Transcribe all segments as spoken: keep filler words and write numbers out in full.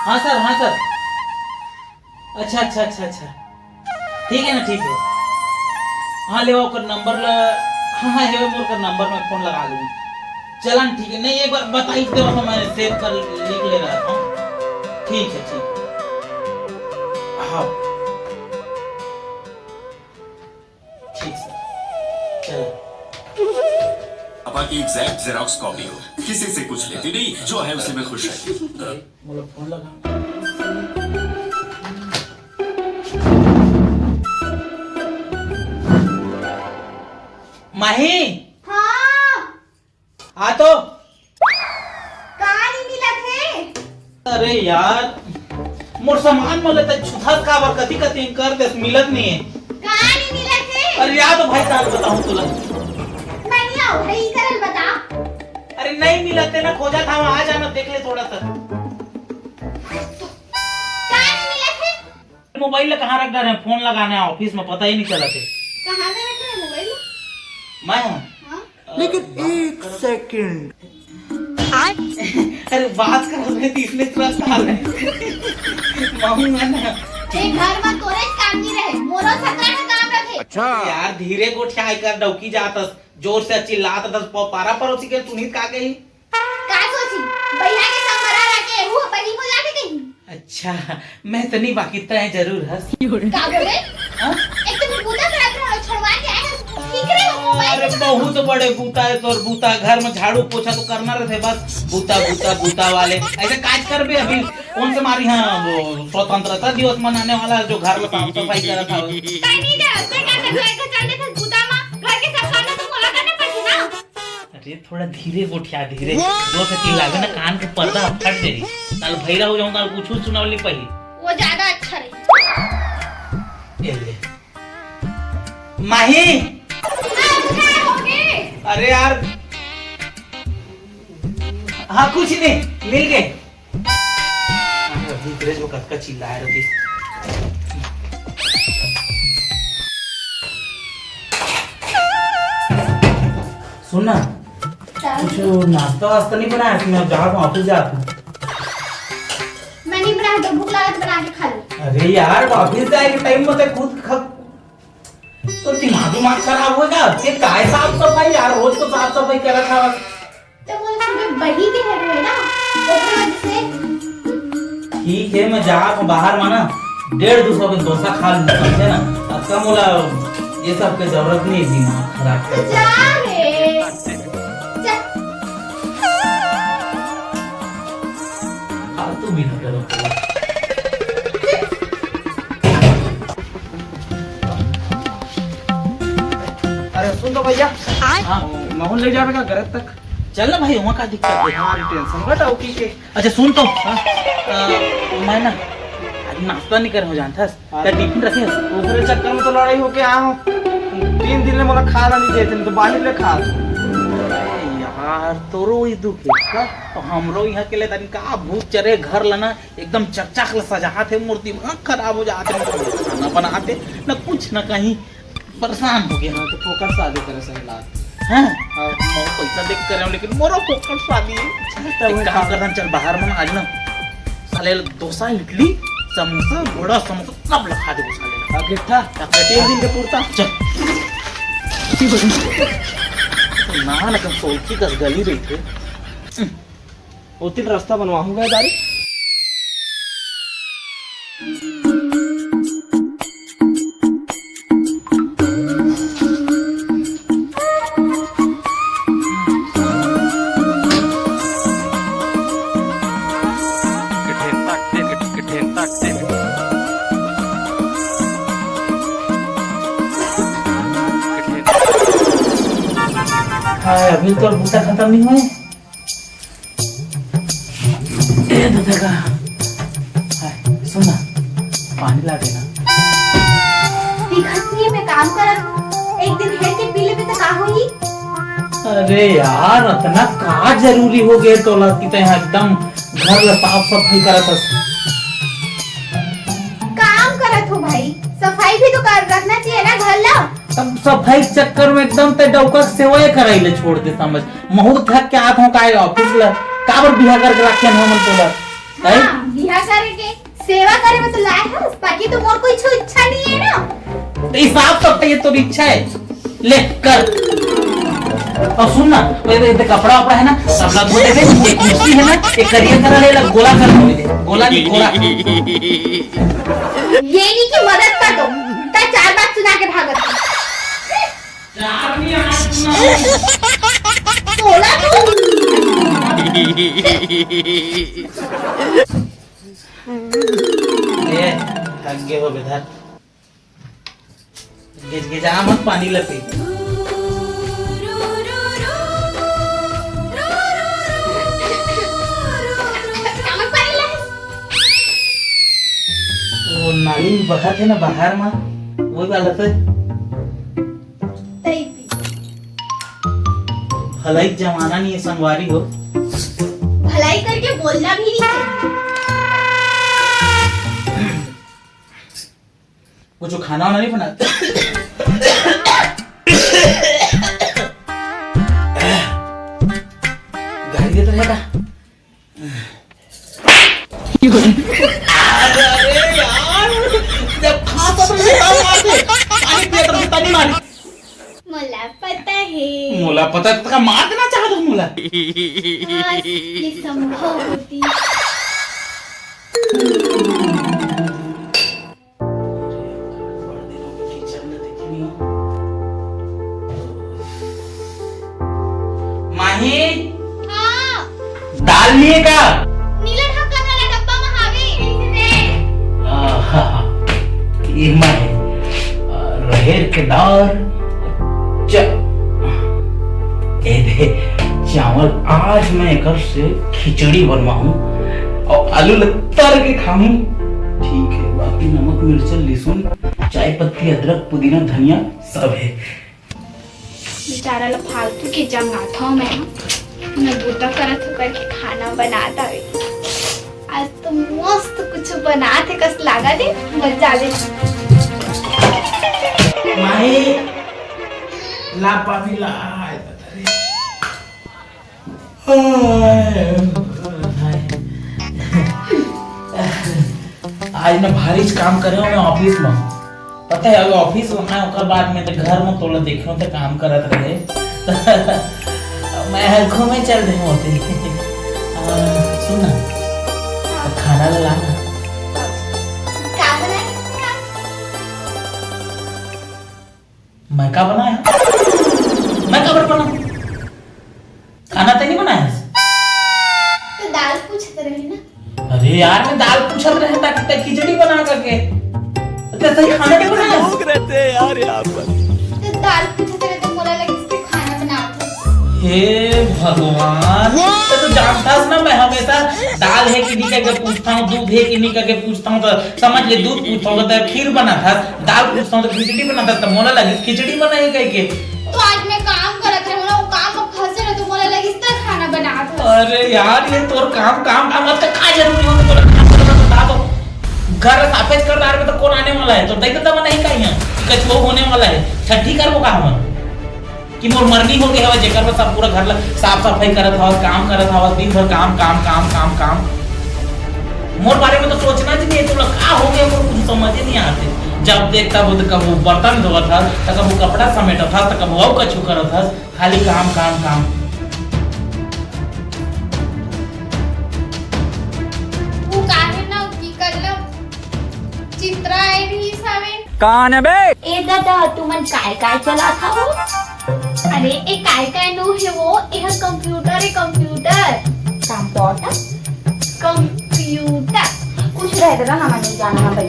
हाँ सर, हाँ सर। अच्छा, अच्छा, अच्छा, अच्छा। ठीक है ना, ठीक है। हाँ, लेवा ओकर नंबर ला। हाँ, हाँ, हेवे मोर कर नंबर, मैं फोन लगा दूँ। चलन ठीक है, नहीं, एक बार बताई दे, मैं सेव कर लिख ले रहा था। ठीक है, ठीक है। हाँ, ठीक सर, चलन। पापा की एग्जैक्ट जेरोक्स कॉपी हो, किसी से कुछ लेती नहीं, जो है उसी में खुश रहती। बोलो, फोन लगा। माही। हाँ। आ तो। कहाँ नहीं मिलत हे? अरे यार, मोर सामान मन ल त छुथस काबर, कति कति कर देस, मिलत नहीं है। कहाँ नहीं मिलत हे? अरे यार, तो भाई साहब बताऊं तुला। मैं नहीं आऊं भाई, इधर बता। अरे नहीं मिलत हे ना, खोजा था, आ जाना, देख ले थोड़ा सा। कहाँ नहीं मिलत हे? मोबाइल ला कहाँ रख डारे हैं? फोन लगाना है ऑफिस में, पता ही नहीं चलत हे। कहाँ में रखे हैं मोबाइल? मैं? हाँ। लेकिन एक सेकंड। अरे बात कर रहे थे, इसमें तुरंत आ रहे हैं। माहू है ना। ए घर में तोरे काम नहीं रहे, मोरो सकरा का काम रखे। अच्छा। यार धीरे गोठिया कर डौकी जातस, जोर से चिल्लात दस पारा परोसी के सुनीत का गई। का सोची? भैया के संग मरा रखे, वो बड़ी मुला के कहीं। अच्छा, मैं तो नहीं, बाकी तय जरूर हस। का बोले? हाँ? एक तो मैं बूता करत रहो, छोड़वा के आए हस, ठीक रहे हो मोबाइल अरे, में। बहुत बड़े बूता है तोर बूता, घर में झाड़ू पोछा तो करना रहते बस, बूता, बूता, बूता वाले। ऐसे काज करबे अभी, कौन से मारी, हाँ, वो स्वतंत्रता दिवस मनाने वाला है, जो घर में साफ सफाई करत हवे। कहीं नहीं जा, बेटा, घर के चलते थे बूता में, घर के सब काम तो मोला करना पड़ती ना। अरे थोड़ा धीरे गोठिया, धीरे। जोर से चिल्लाबे ना, कान के पर्दा ह फट जाही। काल भैरा हो जाऊं, काल कुछ सुनावल नहीं पाही। वो ज्यादा अच्छा रही। ये ले। माही। अब क्या होगे? अरे यार। हाँ, कुछ नहीं, मिल गए। अरे, अभी ब्रिज में कतका चिल्लाए रहिस। सुन ना, क्या? कुछ नाश्ता वास्ता नहीं बनाया कि मैं जा रहा हूँ, ऑफिस जा रहा हूँ। मैं नहीं बनाया, तो भूख लगा तो बना के खा लो। अरे यार, ऑफिस जाए के टाइम में तो खुद खा, तो दिमाग, दिमाग खराब हो गया। ये काय साफ सफाई यार, रोज तो साफ सफाई करत हवस। तो वो सुबह बही के हट गए ना, ओकरे वजह से। ठीक है, मैं जा रहा हूँ बाहर में ना, डेढ़ दो सौ के डोसा खा लूँ, समझे ना? अब का मोला ये सब के जरूरत नहीं है, दिमाग खराब तो करता जा है। रे, जा। फालतू भी ना करो। अरे सुन तो भैया, हाँ। माहू ल ले जाबे का गरज तक? चल ना भाई, वहाँ का दिक्कत है? हाँ, टेंशन बा डौकी के। अच्छा सुन तो, हाँ। अ, मैं ना आज नाश्ता नहीं करे हो जानथस, हाँ। त टिफिन रखे हस? ओकरे चक्कर में तो लड़ाई होके आए हो। तीन दिन ले मोला खाना नहीं देते, नहीं तो बाहर ले खा। अरे यार, तोरो ही दुख है का? तो हमरो यहाँ के ले तनी का भूत चरे घर लना एकदम चकचक ल सजात हे, मोर दिमाग खराब हो जात हे, ना खाना बनात हे, ना कुछ, ना कहीं, परेशान हो गया। हाँ, तो फोकट शादी करे सही लाग। हैं? हाँ। मैं पैसा देख करे हूँ, लेकिन मोरो फोकट शादी है। चल, तब एक वही काम खा। करना, चल बाहर में आज ना, साले डोसा, इडली, समोसा, बड़ा समोसा, सब लखा दे साले। अब देखा, अब देखा। एक दिन के पुरता। चल। ना, ना, कम सोलखी कस गली रही थे। ओती ले रास्ता बनवाहूं गा दारी। हाय, अभी तो बूता खत्म नहीं हुए। ए, दे देगा। हाय, सुन ना, पानी ला देना। दिखत नहीं मैं काम करत हूँ। एक दिन हेर के पी लेबे त का होही? अरे यार, इतना का जरूरी हो गए तोला कि तैं एकदम घर ला साफ सफाई करत हस? काम करत हो भाई, सफाई भी तो कर रखना चाहिए ना घर ला। तब सफाई के चक्कर में एकदम तैं डौका के सेवा कराई ले छोड़ दे समझ। महू थक के आत हूँ काय ऑफिस ला, काबर बिहा करके राखे हन हमन तोला? हैं? हाँ, बिहा करे के सेवा करे में तो लाए हस, बाकी तो मोर कोई छो इच्छा नहीं है ना। तो ये साफ साफ ये तो इच्छा है। ले कर। और सुन ना, वो ये, ये कपड़ा वपड़ा है ना, सबला धो दे दे। एक कुर्सी है ना, एक करिया करा ले, गोला कर दे, गोला नहीं, गोला। ये नहीं कि मदद कर दो, ता चार बात सुना के भागत। चार नहीं, आठ सुना। तोला तू। ए, थक गए हो बेटा। गिजगिजा मत, पानी ल पी। वो नाली में बहत है ना बाहर में, वही वाला तो। भलाई के जमाना नहीं है संगवारी हो। भलाई करके बोलना भी नहीं चाहिए। कुछ खाना वाना नहीं बना? गाली देता रहेगा। अरे यार, जब खाता तो ये बात मार दे। पानी पिया तो तनी मार। मोला पता है। मोला पता है, तो का मार देना चाहत हो मोला? काश, ये संभव होती। माही, हाँ। दाल नहीं है का? नीला ढक्कन वाला डब्बा में हावे। आहा, ये माही, रहेर के दाल, च-, ए दे, चावल आज मैं एकर से खिचड़ी बनवाहूँ और आलू ल तर के खाहूँ। ठीक है, बाकी नमक, मिर्चा, लहसुन, चाय पत्ती, अदरक, पुदीना, धनिया सब है। बेचारा ल फालतू के जंगाथव मैं ह। मैं बूता करत हूँ करके खाना बनात हवे। आज तो मस्त कुछ बनात हे कस लागत हे, मजा आ जाए। माही, ला पानी ला। हाय, बता रे। हाय, हाय। आज मैं भारी च काम करे हूँ मैं ऑफिस में। पता है, अभी ऑफिस में है, ओकर बाद में तो घर में तोला देखियो तो काम करत रहे। मैं हर घूमे चल रहे होते। आ, सुन ना, खाना ला ला ना। का बनाए? मैं का बनाया? मैं काबर बनाऊं? खाना ते नहीं बनाया? तो दाल पूछत रहे ना। अरे यार, मैं दाल पूछत रहे ताकि ते खिचड़ी बना करके। ते सही खाना नहीं बनाया? लोग रहते हैं यार यहाँ पर। तो दाल पूछत रहे तो मोला लगिस के खाना बनात हस। हे भगवान, तो तू जानता है ना, मैं हमेशा दाल है कि नहीं करके पूछता हूँ, दूध है कि नहीं करके पूछता हूँ, तो समझ ले, दूध पूछता हूँ तो खीर बनात हस, दाल पूछता हूँ तो खिचड़ी बनात हस, तो मोला लगिस खिचड़ी बनाई कह के। तो आज मैं काम करत रहे ना, वो काम में फंसे रहे, तो मोला लगिस त खाना बनात हस। अरे यार, ये तोर काम, काम, काम, अब तक का जरूरी हो तो तोला काम करना तो बता दो। घर साफेज कर दार में तो कौन आने वाला है? तो देख तो नहीं कहीं है, कछुआ होने वाला है, छठी करबो का हमन? कि मोर मरनी हो गई हवय, जेकर बर सब पूरा घर ला साफ सफाई करत हवस, काम करत हवस, दिन भर काम, काम, काम, काम, काम। मोर बारे में तो सोचना च नहीं है, तोला का हो गया, मोर कुछ समझ ही नहीं आते। जब देख तब तो कभू बर्तन धोवत हस, तो कभू कपड़ा समेटत हस, तो कभू अउ कछु करत हस, खाली काम, काम, काम। वो काहे ना कि कल चित्रा आए रही सावे। कौन है बे? ए दादा, तुमन काय काय चलात हव? अरे, ए काय काय नो हे वो? ए ह कंप्यूटर हे, कंप्यूटर। कंप्यूटर? कंप्यूटर। कुछ रह गया ना, मैं नहीं जाना ना बैठ।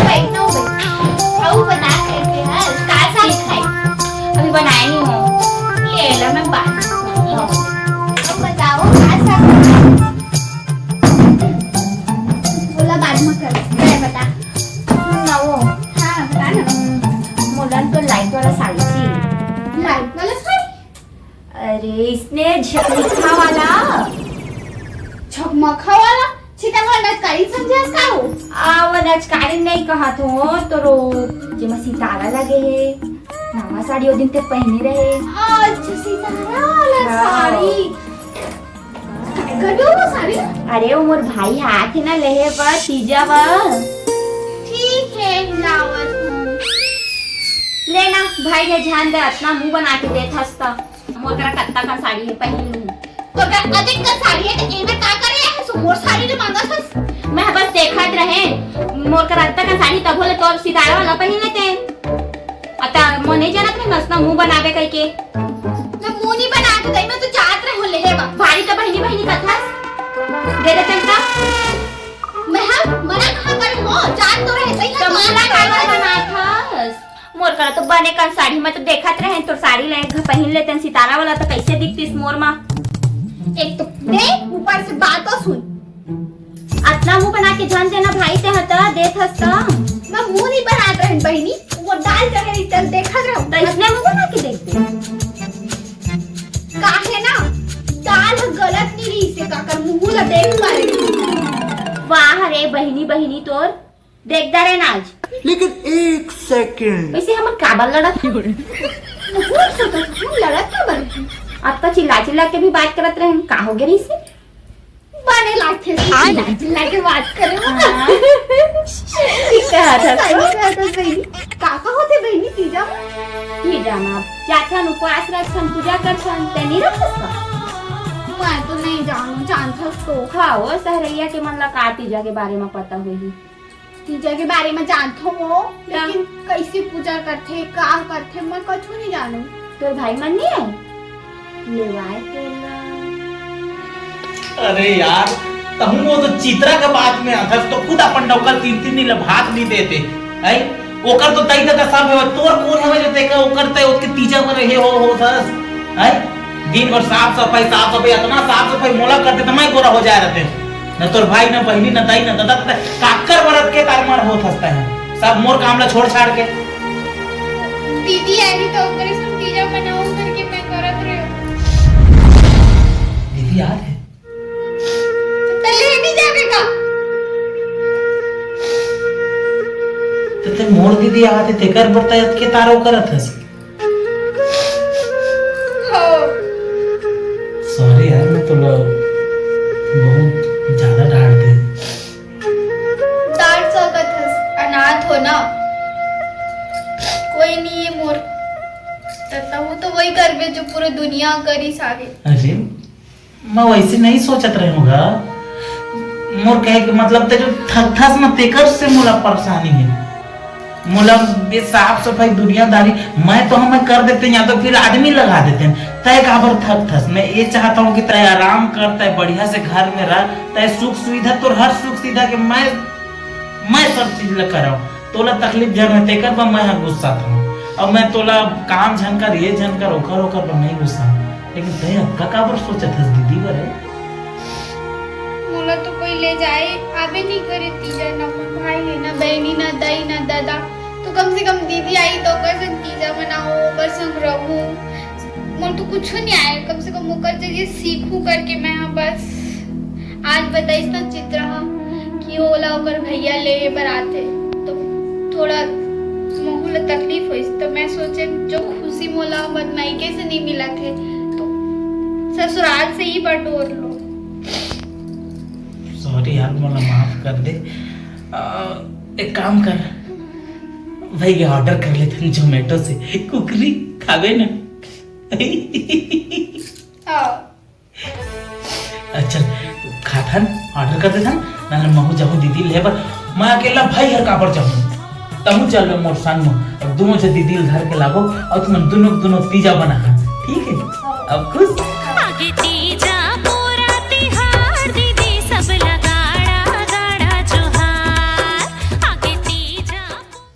बैठ ना हो, बैठ। अउ बता कैसे है? का साग खाई? अभी बनाए नहीं हो। ले ला, मैं बात। अब बताओ, का साग खाई? बोला बाद में कर। मैं बता। सुन ना वो। हाँ, बता ना। मोला तो लाइट वाला साड़ी चाहिए। लाइट वाला साड़ी? अरे, इसने झकमखा वाला। झकमखा वाला? छिता मोला नचकारी समझे हस का हो? आ, वो नचकारी नहीं कहा तो, तोरो जेमा सितारा लगे हे। नवा साड़ी ओ दिन ते पहने रहे। अच्छा, सितारा वाला हाँ। साड़ी। कटो वो साड़ी। अरे, वो मोर भाई ह आथे ना लेहे बर तीजा बर। ठीक है, लावत हूँ। ले ना, भाई के झन दे, अतना मुंह बना के देथस त। मोर करा कत्ता कन साड़ी हे, पहिन लूँ। तो का अधिक कन साड़ी हे, त एमे का करे हे? सो मोर साड़ी ले मांगत हस। मैं बस देखत रहे, मोर करा अत्ता कन साड़ी, तभो ले तोर सितारा वाला पहिन लेते। अता मोर नहीं जानत रहे, मस्त मुंह बनावे कहिके। मैं मुंह नहीं बना के दई, मैं तो जात रहे हूँ लेहे बा। भारी तो बहिनी बहिनी कथस। दे दे चंपा। मैं हम मना कहाँ करे हो, जात तो रहे, सही तो है, मुंह ला काबर बनाथस? मोर करा तो बने कन साड़ी, मैं तो देखत रहे तोर साड़ी ले, पहिन लेते सितारा वाला, तो कैसे दिखतीस मोर मा? एक तो दे, ऊपर से बातों सुन। अतना मुंह बना के झन देना भाई, ते ह त देत हस त। मैं मुंह नहीं बनात रहन बहिनी, वो दाल चढ़े रही तब देखत रहूं। त इसने मुंह बना के देखते। काहे ना, दाल ह गलत नहीं रही से काकर मुंह ला देख पाए। वाह रे बहिनी, बहिनी तोर देखदा रे नाज। लेकिन एक सेकंड। वैसे हमन काबर लड़त हन? कुछ सोचत हन, लड़त काबर हन? अब तो चिल्ला चिल्ला के भी बात करत रहे, का हो गया रही से? बने लागथे, चिल्ला चिल्ला के बात करे। हाँ। ठीक कहत हस। सही कहत हस बहिनी। का का होथे बहिनी तीजा म? तीजा म जाथन, उपवास रखथन, पूजा करथन, ते नहीं रखस का? मैं तो नहीं जानू, जानथस तो। हाँ, वो सहरैया के मन ला का तीजा के बारे में पता होही? तीजा के बारे में जानथो वो, क्या? लेकिन कैसे पूजा करथे, का करथे, मैं कुछ नहीं जानू। तोर भाई मन नहीं आए? लेवाए तोला। अरे यार, तहूँ वो तो चित्रा के बात में आथस, तो खुद अपन डौका तीन तीन दिन ले भात नहीं देते, हैं? ओकर तो तई तक सब है, तोर कौन है जो तेका ओकर तय ओतके तीजा में रहे हो, हो सरस, हैं? दिन भर साफ सफाई, साफ सफाई, इतना साफ सफाई मोला कर देते, मैं गोरा हो जाए रहते। न तोर भाई, न बहिनी, न दाई, न दादा, त काकर बरत के तार मर होत हंसता है। सब मोर काम ला छोड़ छाड़ के। दीदी आई तो ओकरे संग तीजा मनाओ करके मैं करत रहे। दीदी याद है? त लेने जावे का? त ते मोर दीदी याद है, तेकर बरता याद के तारो करत हंस। हाँ। सॉरी यार, मैं तोला बहुत ज्यादा डांट दे। डांट सकत हस, अनाथ हो ना, कोई नहीं है मोर। त तहूँ तो वही करबे जो पूरा दुनिया करी सारे। अरे, मैं वैसे नहीं सोचत रहे हूँ गा। मोर कहे के मतलब ते जो थकथस म तेकर से मोला परेशानी है। मोला ये साफ सफाई दुनियादारी मैं तो हमें कर देते हैं या तो फिर आदमी लगा देते हैं। तय काबर थकथस? मैं ये चाहता हूँ कि तय आराम कर, तय बढ़िया से घर में रह, तय सुख सुविधा तोर हर सुख सुविधा के मैं, मैं सब चीज ला कराऊँ। तोला तकलीफ झन होय, तेकर बर मैं ह गुस्सा था। अब मैं तोला काम झन कर, ये झन कर, ओकर, ओकर बर नहीं गुस्सा। लेकिन तय अतका काबर सोचत हस दीदी बर, है? मोला तो कोई ले जाए आबे नहीं करे तीजा, ना मोर भाई है, ना बहनी, ना दाई, ना दादा। तो कम से कम दीदी आई तो ओकर संग तीजा मनाओ, ओकर संग रहूं। मोर तो कुछ नहीं आए, कम से कम ओकर जरिए सीखूं करके मैं ह बस। आज बताइस ना चित्रा ह कि ओला ओकर भैया लेवे बर आथे, तो थोड़ा महू ला तकलीफ होइस, तो मैं सोचे जो खुशी मोला हमर मायके से नहीं मिलत हे, तो ससुराल से ही बटोर लो। सॉरी यार, मोला माफ कर दे। आ, एक काम कर भाई, ये ऑर्डर कर लेते हैं जोमेटो से, कुकरी खावे ना। हाँ। अच्छा, खाथन, ऑर्डर कर देथन, ना महू जाहू दीदी ले बर, मैं अकेला भाई हर काबर जाहू? तहू चल मोर संग में, अब दोनों से दीदी ल धर के लाबो, और तुमन दोनों, दोनों तीजा बना, ठीक है? अब खुश?